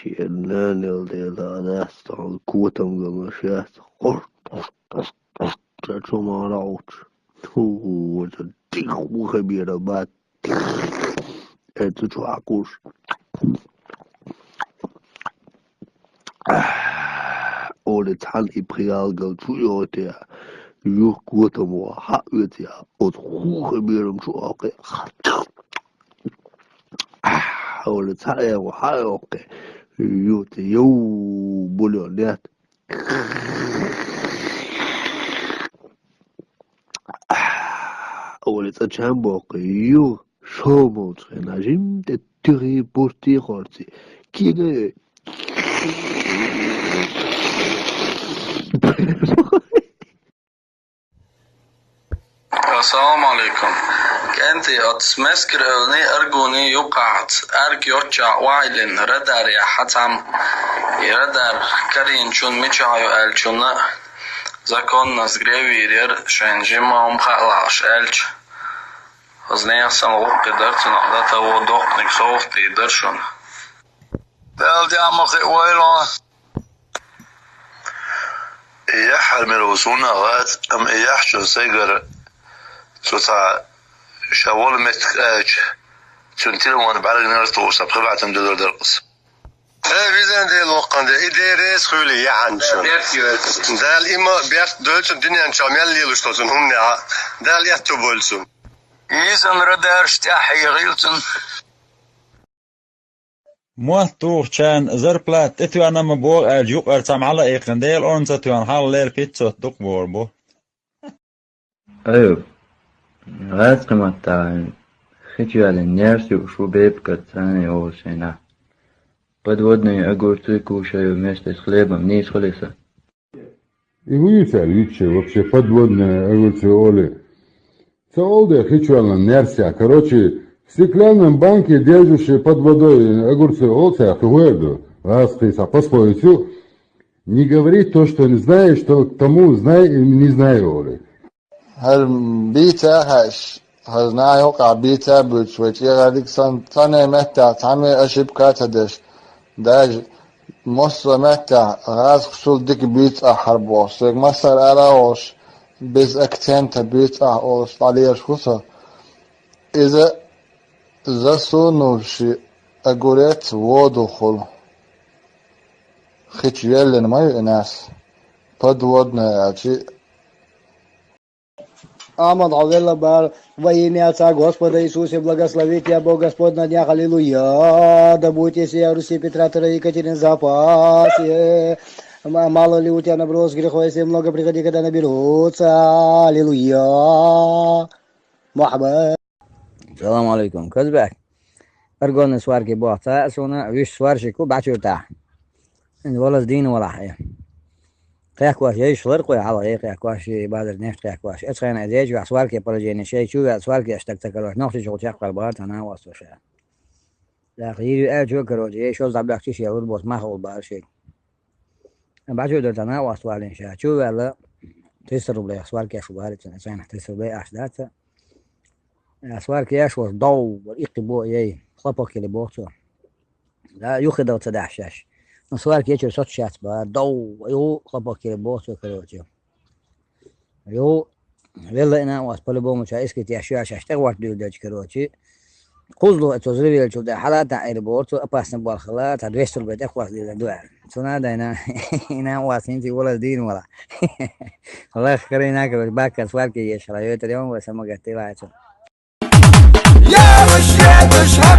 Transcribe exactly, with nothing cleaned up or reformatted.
Шен нанел дела, а нанас тхьал котам галнаш яц. Ца чу ма рагӀуч. Тьфу, ца дика хӀу хабира бат. Э, цу чу хьакхуш. Оле цхьан и пхиалгал чу йоте, юх котам ва хьаоьте, оц хӀу хабирам чу акъе. Оле цхьа эго хьаоккхе, юхте йов булё нет. Оле цӀа чам боккхе, юх шо молчхена, жимте туьхи пурти хорци. Кига Ассаламу алейкум. КӀентий, оцу Мескер-Эвлани Аргуни юккъахьца, Арг йоччахь вайлина, радар яхьа цхьамма. И радар карийначунна мичахь ю аьллачунна, законно грейвер яра, шайна жимма хӀума хаалахьаш аьлча. Оцу нехан санна гӀуллакх дар цунах, дата во доккханиг совгӀат дийр дара шуна. Дала дехьа ма хи вайло. Яхьар мел ву суна гӀац, амма и яхьчун сайгара цу цхьа ша волу меттиг аьлча, цуьнан телефон бӀаьрганера тхуна, сан пхи баьтан дуьлур дара кхуза. Э, везан Дела воккханде, и деррес хуьлий яхьанчун. Дала има берт доьлцун дуьнен чохь мел лелаш доцун хӀуманехьа, Дала этту болцун. Изан радарш тӀаьхьа хьийгӀийла цун. Мотт тухучарна зарплата тӀетоьхна ма боху аьлча, юкъара цхьа мхьала а иккхина, Делан онца тоьхна хьалха лер пятьсот дукха бохур бу. Айо, гӀаьцкхи маттахь хи чу яьллина нерс юуш ву бепиг царна йогӀуш шайнахь. Подводные огурцы кушаю вместе с хлебом, нийса хуьлий сан. И хӀун ю цара юьйцуш вообще подводные огурцы олий? Ца олу де хи чу яьллина нерс яхь. Короче, в стеклянном банке держащие под водой огурцы олу цара, кхин хӀун эр ду? ГӀаьцкхи схьа пословицу: не говори то, что не знаешь, только тому знай и не знаю олий. ХӀара бийца а хаьаш, хӀара наха юкъахь бийца а буьйцуш, вай чӀегӀардиг санна, цхьанне меттехь цхьамме ошибка а ца деш, даже массо а меттехь гӀазкхашул дика буьйцу ахьа хӀара бохуш, соьга массара ара а волуш, без акцента буьйцу ахьа олуш дӀалелаш ву со. Иза засунувший огурец воду хуьлу. Хи чу йоьллина ма ю и нерс. Подводная аьлчи. Амма дӀавелла бара, во имя Отца Господа Иисуса благословит я Бог Господь на днях, аллилуйя. Да будете все Руси Петра Трои Екатерины запасе. М-, мало ли у тебя наброс грехов, если много, приходи, когда наберутся. Аллилуйя. Мухаммад. Салам алейкум, Казбек. Аргонан сварки боху ца а суна, вуьш сварщик ву бӀачуьртахь. Иза валаза дийна валахь э. Кхехкош езаш лар кхой хьалха, э, кхехкош, э, базар нефть кхехкош. Эцхьайна иза езаш ваьхьа сварки положение, шайн чу веа сварки аштаг ца карош, нохчийчу гӀулчу чекхваьлла бахара цхьана а восту ша. ДӀаккха йийр ю аьлча а, короче, ей шозза дӀабоьхкича ше лур боцу мах а уллу бара шега. БӀачу дара цхьана а восту валийна ша. Чу а ваьлла, триста рублех сварки еш ву бара цунна, эцхьайна триста рублей ахча дац. Э, сварки еш волуш дов, иккхи бо ей, хлопок йили боху цо. Да, юххе дала ца дахьаш шаьш. Ну, сварки ечуьра соцуш яц бара, дов, ю, хлопок йили боху цо, короче. Ю, велла и нан вас, по-любому, ша эскит еш ю, шаьш тӀе гӀорта дуьйла делча, короче. Кхузло цо зревелчул тӀе хьала а таӀийра боху цо, опасный болх хилла, цхьа двести рублей тӀе кхоссадийла ду аьлла. Цунна а дайна, и нан вас хӀинца и валаза дийна вала. Лах карийна, короче, баккара сварки еш хила, йойтар йон вай, са магатта лайцо. Ямаш, ядаш, хьа